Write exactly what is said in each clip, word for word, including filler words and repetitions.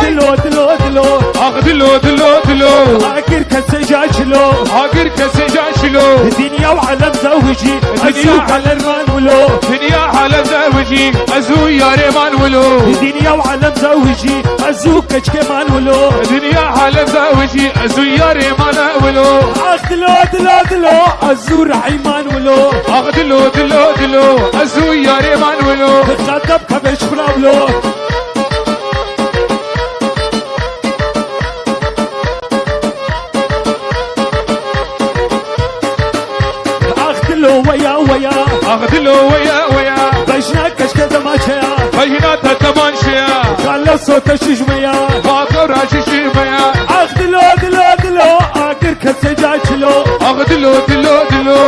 Dilo, dilo, dilo. Ax dilo, dilo, dilo. Agir kesê ja çilo. Agir kesê ja çilo. Dinya û alem zewicî. Dinya Ez û Kalerman wilo. Dinya alem zewicî. Ez û yarê man wilo. Dinya û alem zewicî. Ez û keçkê man wilo. Dinya alem zewicî. Ez û yarê man wilo. Ax dilo, dilo, dilo. Ez û rehî man wilo. Ax dilo, dilo, dilo. Ez û yarê man wilo. Xateb kevêç xura wilo. Ax dilo weya weya. Ax dilo weya weya. Bejna keşke demaçeya. Bejna te demançeya. Xala sote şişmeya. Xala ra şişmeya. Ax dilo dilo dilo. Agir kesê ca çilo. Ax dilo dilo dilo.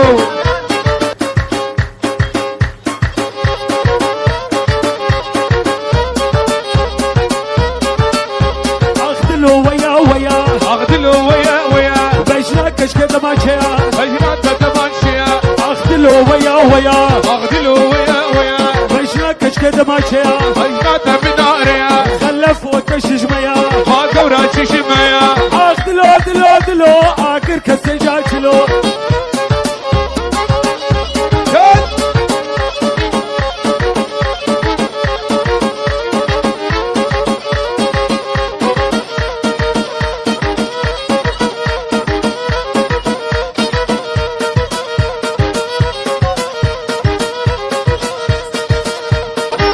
Ax dilo weya weya. Ax dilo weya weya. Bejna keşke demaçeya. Bejna te demançeya. Ax dilo weya weya. Ax dilo weya weya. Bejna keşke demaçeya. Bejna te minareya. Xelef o te şişmeya. Ha gewra çişmeya. Ax dilo dilo dilo. Agir kesê ca çilo.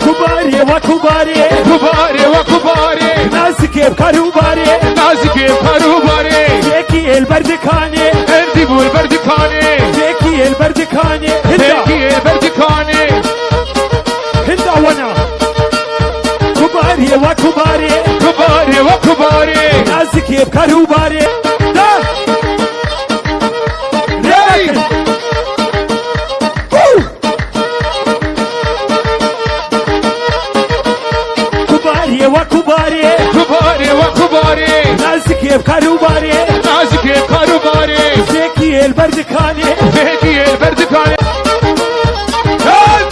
Kubarê wa kubarê. Kubarê wa kubarê. Nazikê bi karûbarê. Nazikê bi karûbarê. Yekî êl ber dikanê. Êndî bû êl ber dikanê. Yekî êl ber dikanê. Hinda. Yekî êl ber dikanê. Hinda wana. Kubarê wa kubarê. Kubarê wa kubarê. Nazikê bi karûbarê. Da. Hey! Hû! Kubarê wa kubarê. Kubarê wa kubarê. Nazikê bi karûbarê. Nazikê bi karûbarê. Zêkî êl ber dikanê. Zêkî êl ber dikanê. Hey!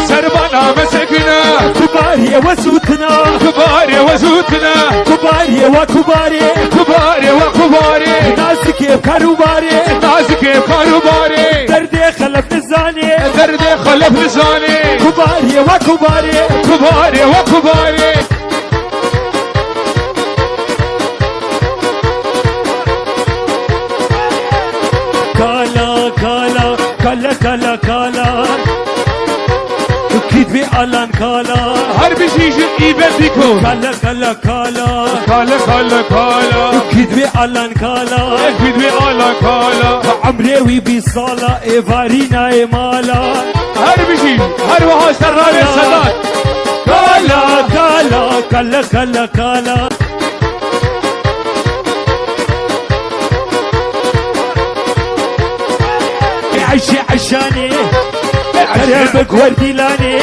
Serbana mesekine. Kubarê we zûtine. Kubarê we zûtine. Kubarê we kubarê. Kubarê we kubarê. Nazikê karûbarê. Nazikê karûbarê. Derdê xelef nizanê. Derdê xelef nizanê. Kubarê we kubarê. Kubarê we kubarê. Kala, kala, kala, kala, kala. Kî divê alan kala. Her bijî ji îbe bîko. Kala, kala, kala. Kala, kala, kala. Kî divê alan kala. Kî divê alan kala. Emrê wî bîst sala, êvarî nayê mala. Her bijî, her wiha ser ravê Sedat. Kala, kala, kala, kala, kala. Eşê eşanê, kerem bi guherdîlanê,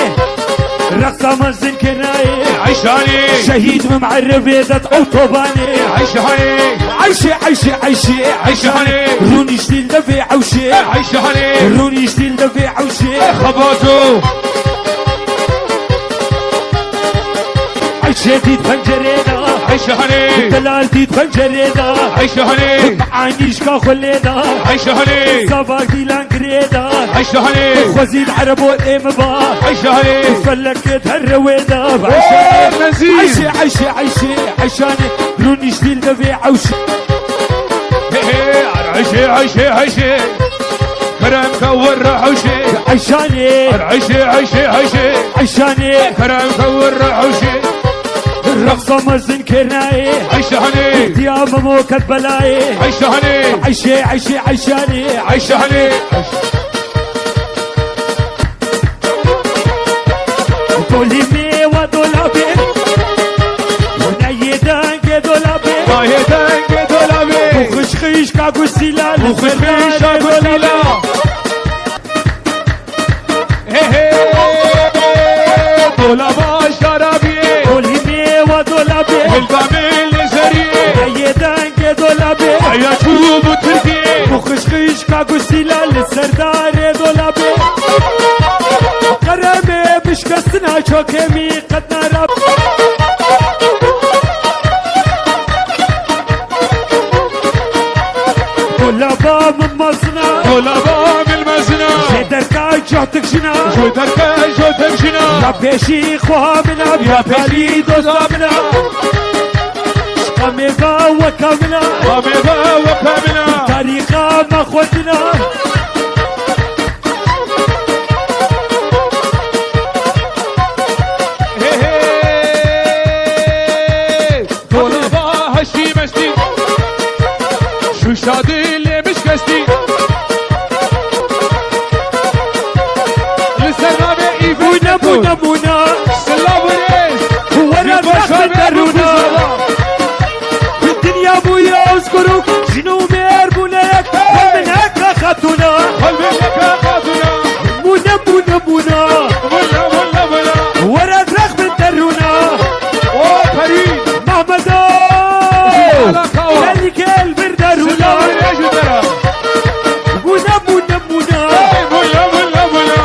reqsa mezin kirnayê. Eşanê. Şehîd min merivê det otobanê. Eşanê. Eşê, eşê, eşê, eşanê. Eşanê. Rûniştî li devê ewşê. Eşanê. Rûniştî li devê ewşê. Xebato. Eşê dît pencerê de. Eşanê. Delal dît pencerê de. Eşanê. Anîşka xwe lê de. Eşanê. Savak dîlan girê de. Eşanê. Xwezî li erebo ê min ba. Eşanê. Felekê her rewê de. Eşanê. Eşê, eşê, eşê, eşanê. Rûniştî li devê ewşê. Hey, hey, eşê, eşê, eşê. Kerem ke wir re hewşê. Eşanê. Eşê, eşê, eşê. Eşanê. Kerem ke wir re hewşê. Reqsa mezin kirnayê. Eşanê. Diya Memo ket belayê. Eşanê. Eşê, eşê, eşanê. Eşanê. Dolî mêwa dolabê. Neyê dengê dolabê. Nayê dengê dolabê. Bu xişxişka gusîla. Bu xişxişka gusîla. He he. Dolaba şarabiyê. Dolî mêwa dolabê. Hilda mêl Kemî qet nara. Dolaba min mezin e. Dolaba min mezin e. Jê derka cohtik jina. Jê derka cohtik jina. Ya pêşî xweha min e. Ya pêşî dosta min e. Şiqa mêva weka min e. Şiqa mêva weka min e. Tarîxa me xwendin e. Hey, hey. Dolaba heşî meştî. Şu şadî lê mişkestî. Li ser navê Îfet Bûne, bûne, bûne. Silav û rêz. Were Ji rexmin başa derûna. Dinya bûye ozkuruk. Jin û mêr bûne yek. Hey. Min heke xatûna. Hal min heke xatûna. Bûne, bûne, bûne. Bûne, bûne, bûne. Were rexmin derûna. O Perî. Mehmedo. Ala kawa. Gelî gel vir derûna. Silav û rêz ji te re. Bûne, bûne, bûne. Hey, bûne, bûne, bûne.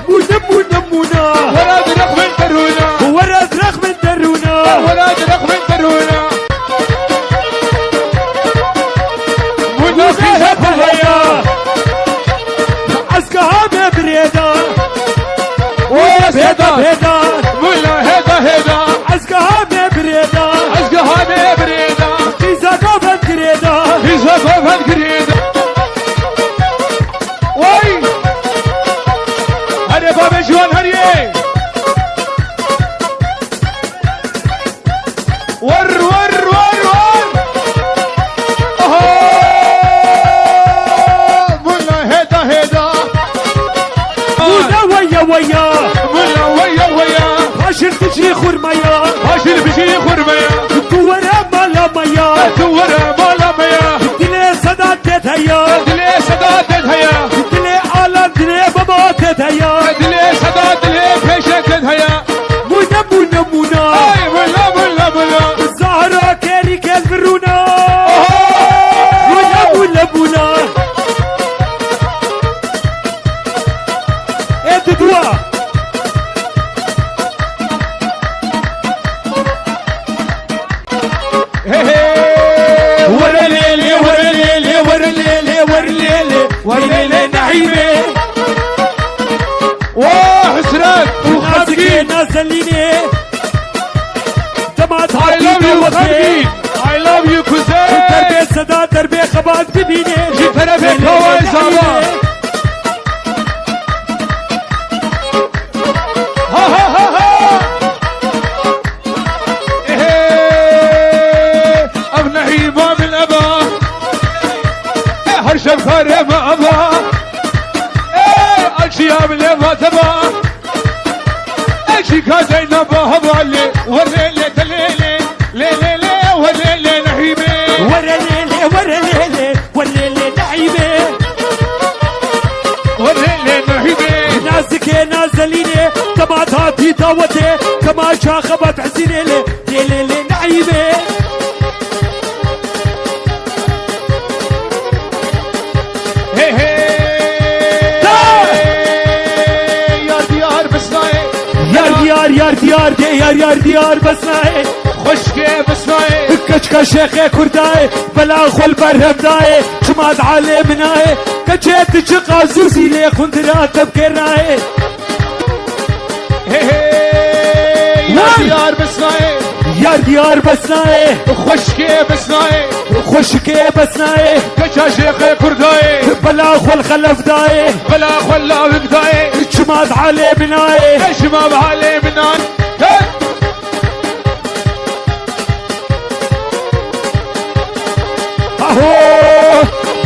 Bûne, bûne, bûne. Were rexmin derûna. Were rexmin derûna. Were rexmin derûna. Bûne, bûne, bûne. Heda, heda. Ez geha me birêda. O, heda, heda. Heda. Mula heda, heda. Ez geha me birêda. Ez geha me birêda. Qîza govend girêda. Qîza govend girêda. Oy! Herê babê ciwan herê. Wer, wer, wer, wer. Aha! Mula heda, heda. Mula waya, waya. Mula waya, waya. Paşir tijî xurmaya. Paşir bijî xurmaya. Tu were mala maya. Tu were mala maya. Dilê seda têt heya. Dilê seda têt heya. Dilê alan, dilê baba têt heya. Dilê seda, dilê pêşe têt heya. Mûne, mûne, mûne. Ay, mûne, mûne, mûne. Zahra kerî kel virûne. Oho! Mûne, mûne, mûne. Ê didwa. Hey, hey. Were lê lê, were lê lê, were lê lê, were lê lê, were lê lê Nehîmê. Oh, Hesret, û Xemgîn. Nazikê Nazelînê. Dema I love you, Xemgîn. I love you, kuzey. Derbê seda, derbê xebat bibînê. Ji terefê Kawayê Zava. Ha, ha, ha, ha. Ê, ev Nehîma min eva. Ê, her şev karê me eva. Ê, acîya min eva teva. Ê, çîka deyna ba hevalê. Werê lê te lê lê, lê lê lê, werê lê Nehîmê. Were lê lê, were lê lê. Welê lê Nehîmê. Welê lê Nehîmê. Nazikê Nazelînê, dema datî dawetê, dema çaxe bat hezînê lê, lê lê lê Nehîmê. Hey, hey. Da! Yar diyar bisnayê. Yar diyar, yar diyar, dê yar yar diyar bisnayê. Xweşkê bisnayê. Keçka şêxê kurdayê. Bela xwe li berhev dayê, çima di alê min nayê? Keçê tu çiqa zû zîlê xundira te bikê nayê. Hey, hey, yar diyar bes nayê. Yar diyar bes nayê. Xweşikê bes nayê. Xweşikê bes nayê. Keça şêxê kurdayê. Bela xwe li xelef dayê. Bela xwe li lavik dayê. Çima di alê min nayê? Çima bi alê min nayê? Hey! Aho!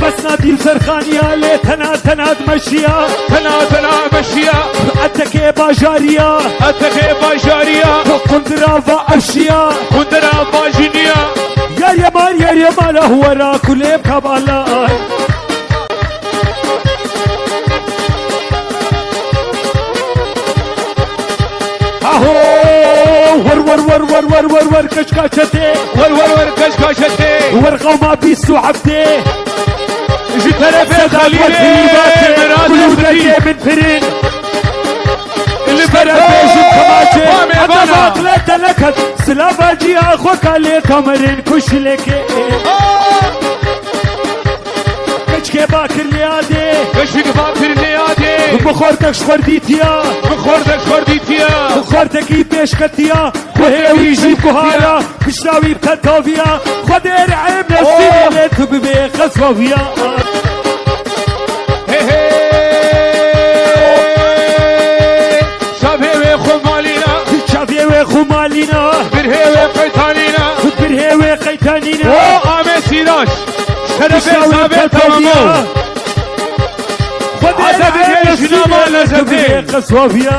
Besna dîl serxaniya lê tena tena dimeşiya. Tena tena meşiya. Etekê bajariya. Etekê bajariya. Qundira va eşiya. Qundira va jiniya. Yar yemar yar yemar ahuwera kulê kabala. Aho! Wer, wer, wer, keçka çetê. Wer, wer, wer, keçka çetê. Wer qewma bîst û heftê. Ji terefê Xelîlê, Mirazê Xelîl. Min pirin. Li ber bêjin kemaçê. Ebe baqle te neket, silava ciya xwe ka lê kamerên kuşlekê. Keçkê bakir lê adê. Keçik bakir lê adê. Bi xortek ji xwerdîtiya. Bi xortek ji xwerdîtiya. Bi xortekî pêşketiya. Guhê wî jî guhara. Pişta wî bi tetaviya. Xwedê rehê nesîbê lê tu bibê qeswaviya. Hey, hey. Çavê wê xwe malîna. Çavê wê xwe malîna. Birhê wê qeytanîna. Birhê wê qeytanîna. O Ahmet Sîraç. Şerefê çavê tamam o. Xwedê Adem rehê Bey nesîbê jina lê tu bibê qeswaviya.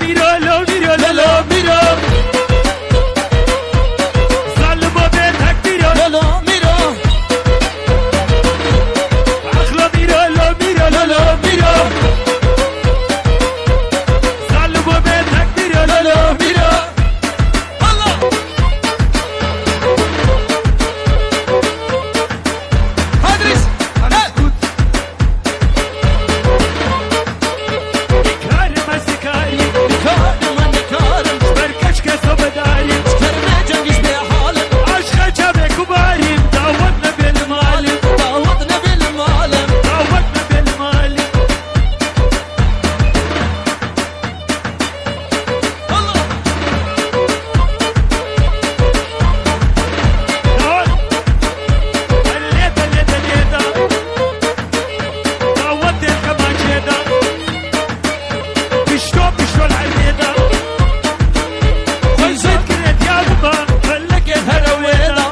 Mîro, lo mîro, lo lo mîro. Zalimo bê tek mîro. Lo lo mîro. Axlo mîro, lo mîro, lo lo mîro. Zalimo bê tek mîro, lo lo mîro. Allah! Hadris! Hadris, gut. Nikarim ez nikarim. Nikarim, nikarim. Ji ber keçke sobedarîm. Ji ber me cengîş bê halim. Aşqe çavê kubarîm. Dawet nebê li malim. Dawet nebê li malim. Dawet nebê li malim. Allah! Dawet. Belê, belê, belê da. Dawetê kemaçê da. Pişto, pişto li erdê da. Xwezet kire diya bima, felekê here wê da.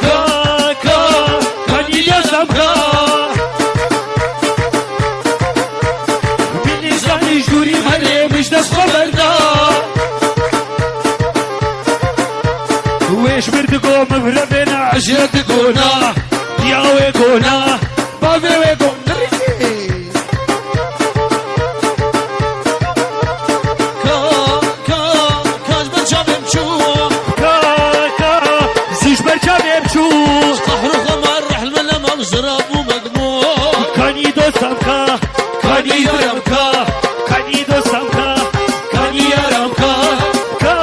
Ka, ka, kanî dozam ka. Min nizanî ji dûrî herê min ji dest xwe berda. Wê ji mir digo min virevêna, ejê digona. Diya wê gona, bavê wê gon. Ka, ka, ka ji ber çavê min çû. Ka, ka, zî ji ber çavê min çû. Qehro xemar rehl me lemam zira bû me gimo. Kanî dozam ka, kanî yaram ka, kanî dozam ka, kanî yaram ka, ka,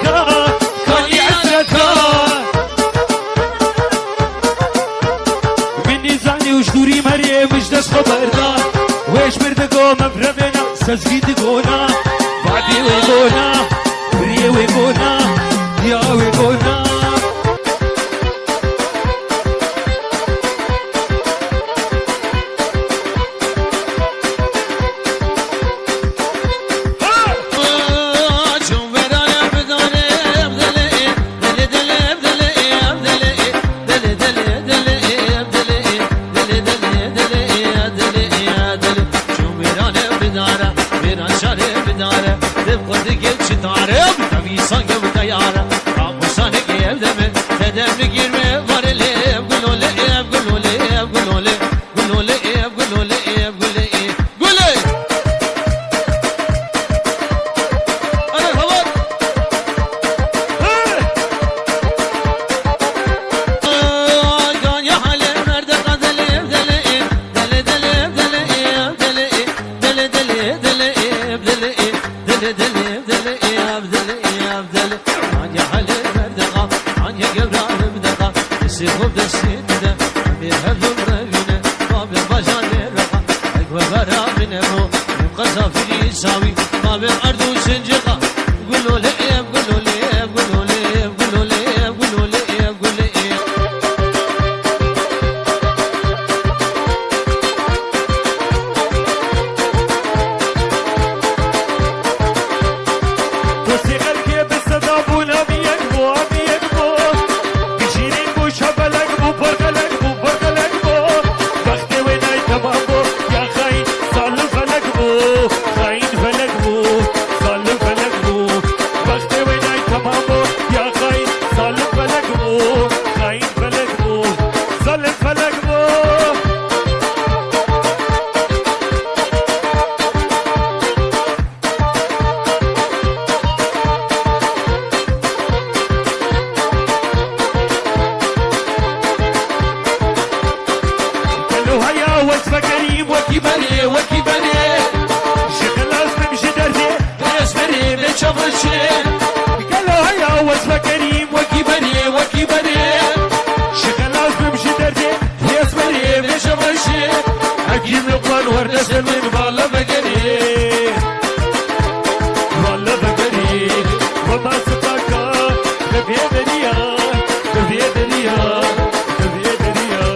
ka, kanî esret ka. Min nîzanî û ji dûrî merê min ji dest xwe berda. Wê ji mir digo me virevêna, sezgî digona. Badê wê gona, biriyê wê gona, ya wê gona. Gulole, gulole, gulole, gulole. Gulê! Erê, heval! Hey! Ganya halê merdeqa delê, delê, delê, delê, delê, delê, delê, delê, delê, delê, delê, delê. Dele dele dele ev dele ev dele. Anya hale verdeqa, anya gevra verdeqa. Destê xwe destê te de, em ê her dom revîne. Bavê bajarê reqa, ek ve vera min ebo. Em qeza firî sawî, bavê erd û sinciqa. Gulole ev, gulole ev, gulole ev, gulole ev, gulole ev, gule ev. Destê xelkê bi seda bûn, em yek bû, em yek bû. Bijîrîn bû, şebelek bû, porxelek bû, porxelek bû. Bextê wê nayê temam bû, ya xayîn, zalim felek bû. Xayîn felek bû, zalim felek bû. Bextê wê nayê temam bû, ya xayîn, zalim felek bû. Xayîn felek bû, zalim felek bû. Gelo heya wez vegerîm wekî berê, wekî berê. Ji xilas bim ji derdê, ez berê bê çavan çê. Gelo heya wez vegerîm wekî berê, wekî berê. Ji xilas bim ji derdê, ez berê bê çavan çê. Hekîm Luqman werde ser min bala vegerê. Bala vegerê. Wema sitaka, devê deriya, devê deriya, devê deriya.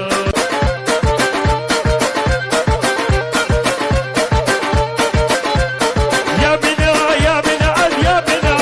Ya bina, ya bina, ya bina.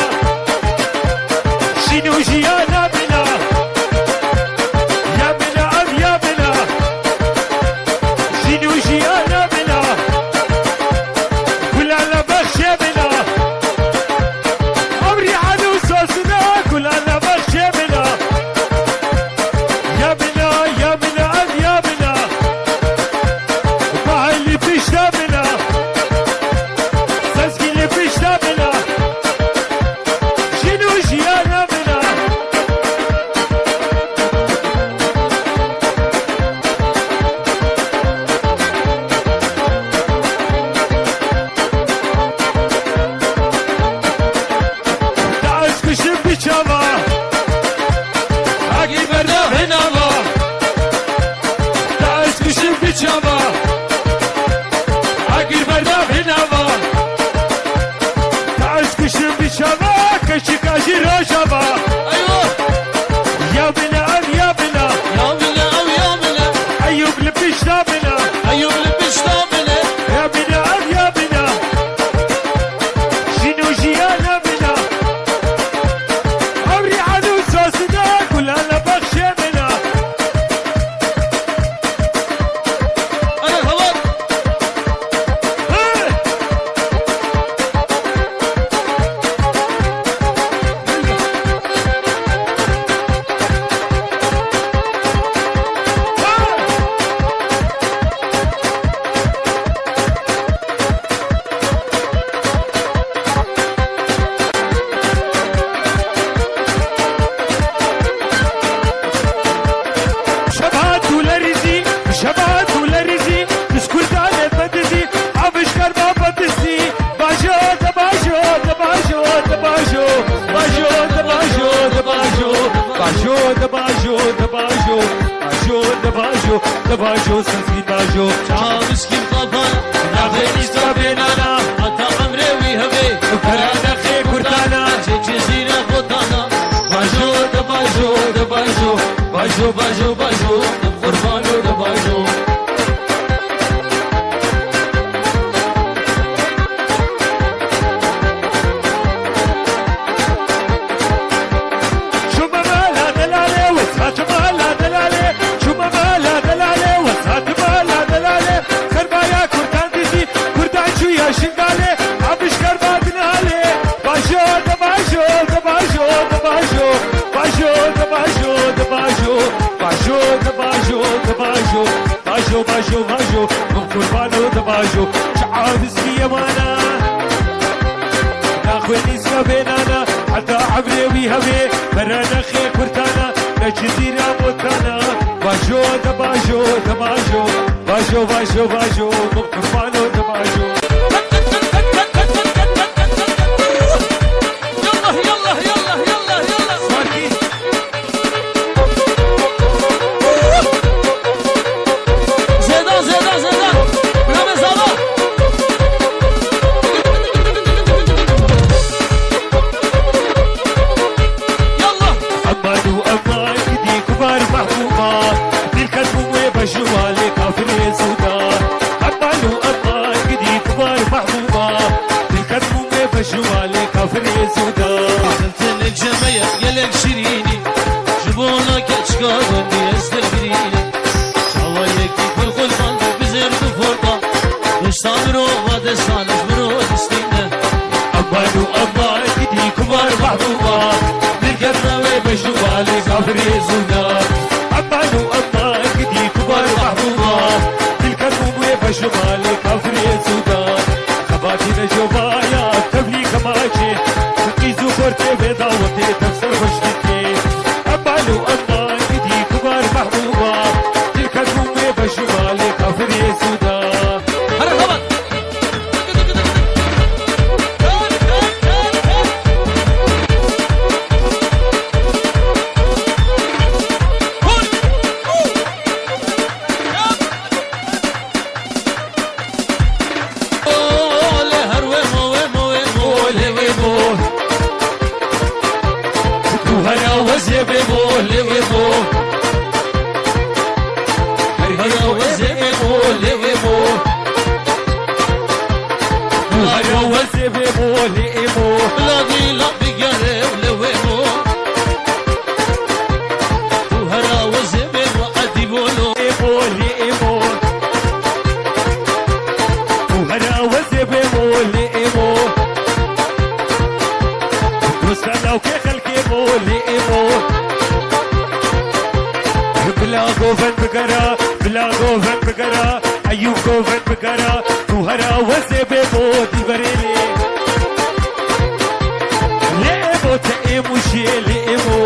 Bajo, de bajo, de bajo, bajo, de bajo, de bajo, sezgî bajo. Çaviskî qafana, naxê nîska bênana, heta emrê wî hevê, pera nexê kurtana, çê çê zîne xotana. Bajo, de bajo, de bajo, bajo, bajo, bajo, qurbano de bajo. Çûme mala delalê, wes hatime la delalê. Çûme mala delalê, wes hatime la delalê. Serbaya kurdan dîtî, kurdan çûya şingalê. Abiş kerba dinalê. Bajo, de bajo, de bajo, de bajo. Bajo, de bajo, de bajo. Bajo, de bajo, de bajo. Bajo, bajo, bajo, min qurbano de bajo. Çi aviskiye wana. Naxwe nîska bênana, heta emrê wî hevê, pere nexê kurtana, ne çi zîra botana. Bajo, de bajo, de bajo. Bajo, bajo, bajo, min qurbano de bajo. Yallah, yallah, yallah, yallah, yallah. Sakin. Zêdan, Zêdan, Zêdan. Bira me zava. Yallah. Eman û eman gidî kubar mehbûba. Dil ket bû wê beşû malê kafirê zûda. Eman û eman gidî kubar mehbûba. Dil ket bû wê beşû malê kafirê zûda. Diltinê cemeye gelek şirînî. Ji bona keçika gundî ez dilgirî. Çawa yekî pir xurban bi bizêr bi forta. Desta mirova destan ez mirov distîne. Eman û eman gidî kubar mehbûba. Dilketme wê beşû malê kafirê zûda. Eman û eman gidî kubar mehbûba. Dilketme wê beşû malê kafirê zûda. Xebatî necobaya tevlî kemaçê. Qîz û xortê vê dawetê tev ser xweş dikê. Eman û eman gidî kubar mehbûba. Dilket bû wê beşû malê kafirê zûda. Here xebat. Ole her wemo, wemo, wemo, ole wemo. Tu hera wezê wemo, ole wemo. Her hera wezê wemo, ole wemo. Tu hera wezê wemo, ole wemo. Bila dîla bigere, ole wemo. Tu hera wezê wemo, edî bolo. Wemo, ole wemo. Tu hera wezê wemo, ole wemo. Dosta navkê xelkê wemo, ole wemo. Bila govend bigera, bila govend bigera, Eyûb govend bigera, tu hera wezê wemo dîverê lê. Lê wemo te wemo jê, lê wemo.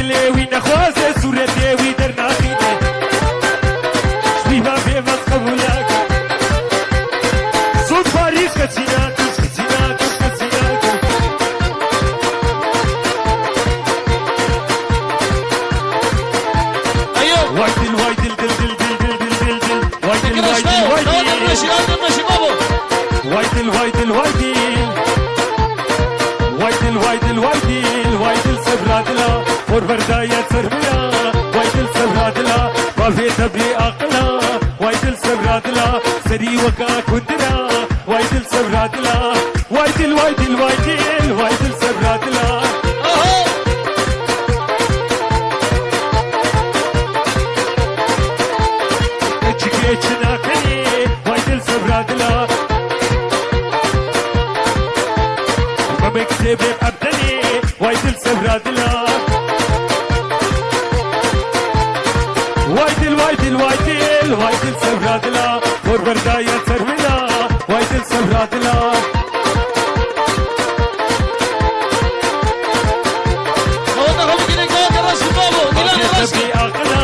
Lê wî nexwaze sûretê wî dernaxîne. Wî va bêvez qebûl nake. Zû Parîs keçî nake, keçî nake, keçî nake. Eyo. Way dil, way dil, dil, dil, dil, dil, dil, dil, dil. Way dil, way dil, way dil. Way dil, way dil, way dil. Way dil, way dil, way dil, way dil sevra dila. Hor verdaye ser min a. Way dil sevra dila. Bavê te bê aqila. Way dil sevra dila. Serî weka kundira. Way dil sevra dila. Way dil, way dil, way dil, way dil sevra dila. Aha! Keçikê çi nakenê, way dil sevra dila. Memek sêbê ebdenê, way dil sevra dila. Way dil, way dil, way dil, way dil sevra dila. Hor verdaye ser min a, way dil sevra dila. Xewata xwe bigire, kewata rast û babo, Dilan rast. Bê aqila,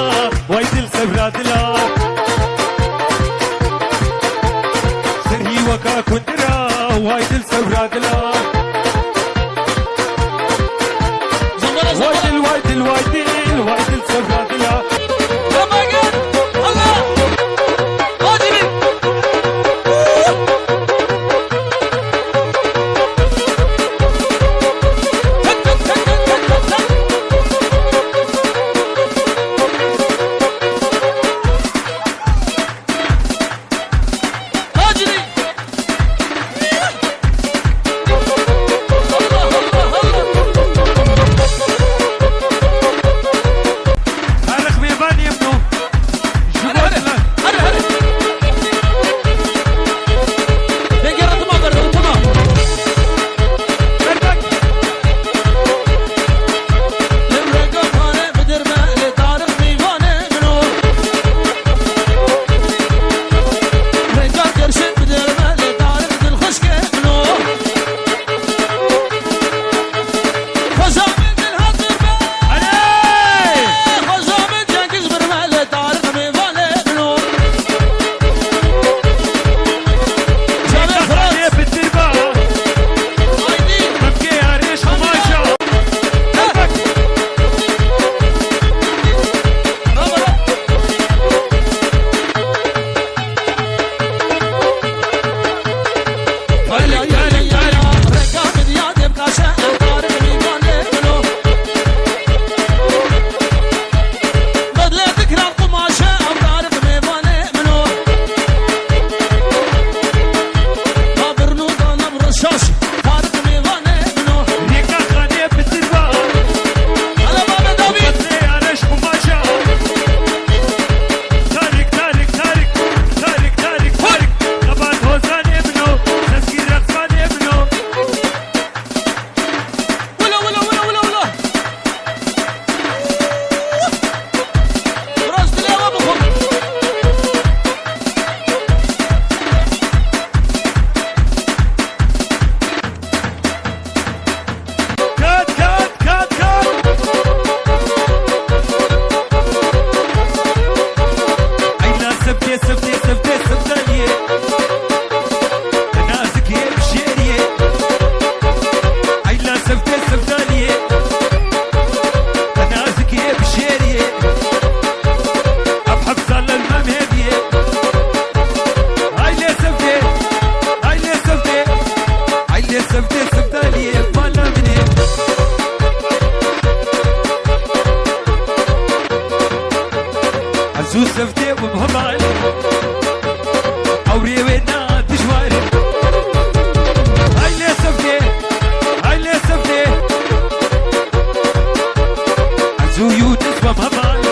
way dil sevra dila. Serî weka kundira, way dil sevra dila. Zambara, zambara. Way dil, way dil, way dil, way dil sevra dila. Tamam, gel. Allah. Hadi. Tarık Meyvani Emno. Hadi, hadi. Hadi, hadi. Denge ritma ver, ritma. Ver bak. Li rêka xanê bidirme, lê Tarîq mîvanê min o. Rêka gerşên bidirme, lê Tarîq dilxweşkê min o. Xweza min dilhat birme. Erê! Xweza min Cengiz birme, lê Tarîq mîvanê min o. Çavê Firat. Bitirme. Haydi. Mimkê yarê şemaja. Rêka xanê bitirva. Hala babe Dawîd. Xwezê yareş xumaşa. Tarîk, Tarîk, Tarîk. Tarîk, Tarîk, Tarîk. Xebat hozanê min o. Tezkî rexsanê min o. Wilo, wilo, wilo, wilo, wilo. Biraz dilê we bixwe. Kat, kat, kat, kat. Eyla sevdê, sevdê, sevdê, sevdaliyê. Te nazikê bi şêriyê. Eyla sevdê, sevdaliyê. Te nazikê bi şêriyê. Ev heft sal el mem hêdiyê. Ay lê sevdê, ay lê sevdê, ay lê sevdê, sevdaliyê mala min ê. Ez û sevdê bim heval, ew rê wê na dijwar. Ay lê sevdê, ay lê sevdê, ez û Yûnis bim heval.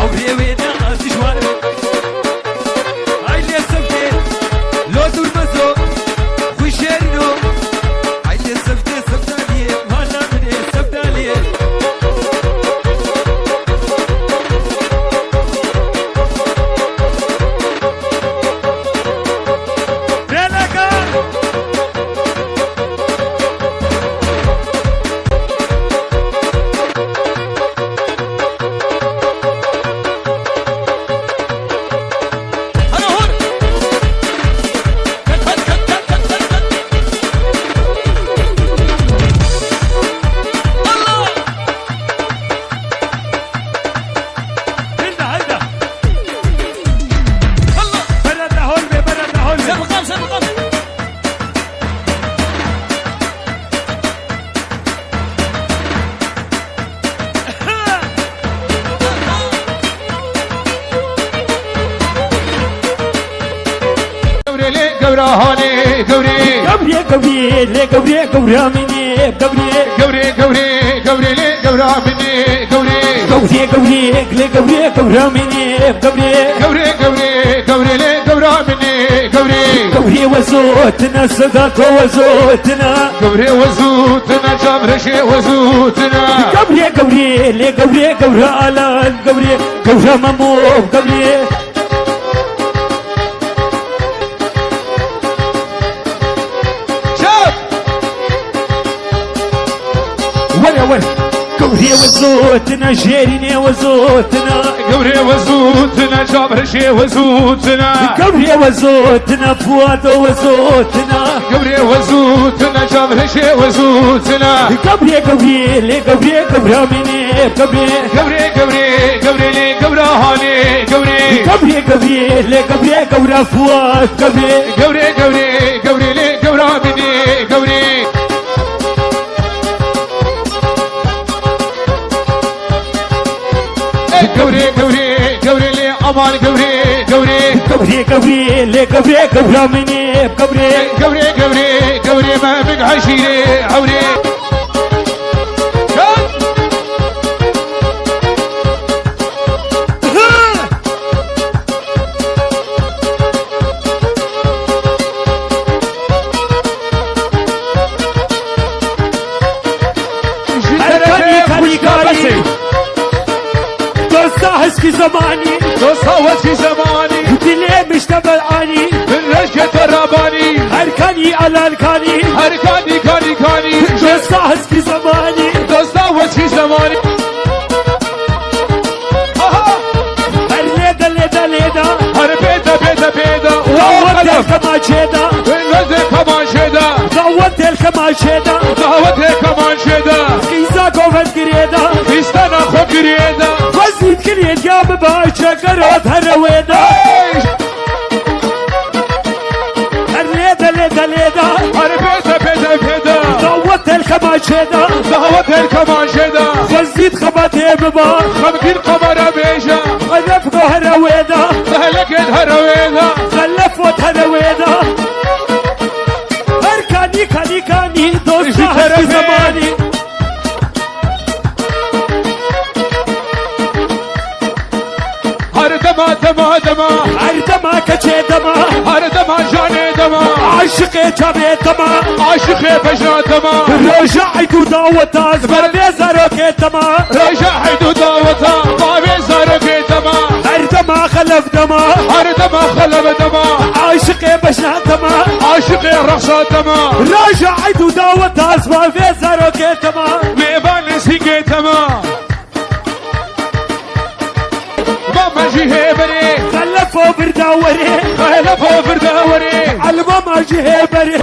Ew rê wê ne ez dijwar. Ay lê sevdê, lo dûr mezo, xwî şêrîno. Ay lê sevdê, sevdaliyê, mala min ê, sevdaliyê. Beleka! Hanê gewrê. Gewrê, gewrê, lê gewrê, gewra min ê, gewrê. Gewrê, gewrê, gewrê, lê gewra min ê, gewrê. Gewrê, gewrê, lê gewrê, gewra min ê, gewrê. Gewrê, gewrê, gewrê, lê gewra min ê, gewrê. Gewrê wezotine, seda to wezotine. Gewrê wezotine, çavreşê wezotine. Gewrê, gewrê, lê gewrê, gewra alan, gewrê. Gewra memo, gewrê. Çap! Were, were. Gewrê wezotine, jêrînê wezotine. Gewrê wezotine, çavreşê wezotine. Gewrê wezotine, Fuado wezotine. Gewrê wezotine, çavreşê wezotine. Gewrê, gewrê, lê gewrê, gewra min ê, gewrê. Gewrê, gewrê, gewrê, lê gewra hanê, gewrê. Gewrê, gewrê, lê gewrê, gewra Fuad, gewrê. Gewrê, gewrê, gewrê, lê gewra min ê, gewrê. Ê, gewrê, gewrê, gewrê, lê aman gewrê, gewrê. Gewrê, gewrê, lê gewrê, gewra min ê, gewrê. Gewrê, gewrê, gewrê, me min heşîrê, hewrê. Ji Her kanî, terefê kanî, xwişka kanî. Besê. Dosta heskî zemanî. Dosta heskî zemanî. Dilê mişte ber anî. Bin reşke te rabanî. Her kanî, alan kanî. Her kanî, kanî, kanî. Dosta heskî zemanî. Dosta heskî zemanî. Aha! Her lêde, lêde, lêde. Her bêde, bêde, bêde. Dawet Wow, el kemaşêde. Wênveze kemaşêde. Dawet el kemaşêde. Dawet el kemaşêde. Qîza govend girêde. Qîstena xwe girêde. Vazît girêd ya mi ba çekerot herewêde. Hey! Her lêde, lêde, lêde. Her bêde, bêde, bêde. Dawet el kemaşêde. Dawet el kemaşêde. Vazît xebatê mi ba. Xemgîn qemere bêje. Xelef go herewêde. Xelekêd herewêde. Xelef ot herewêde. Her kanî, kanî, kanî. Dosta Ji heskî terefê. Zemanî. Her dema, dema, dema. Her dema keçê dema. Her dema janê dema. Aşiqê çavê dema. Aşiqê bejna dema. Roja eyd û daweta zbavê zarokê dema. Roja eyd û daweta zbavê zarokê dema. Her dema xelef dema. Her dema xelef dema. Aşiqê bejna dema. Aşiqê rexsa dema. Roja eyd û daweta zbavê zarokê dema. Mêvanê sîngê dema. Mama jî hê berê. Xelefo birda werê. Xelefo birda werê. Elmama jî hê berê.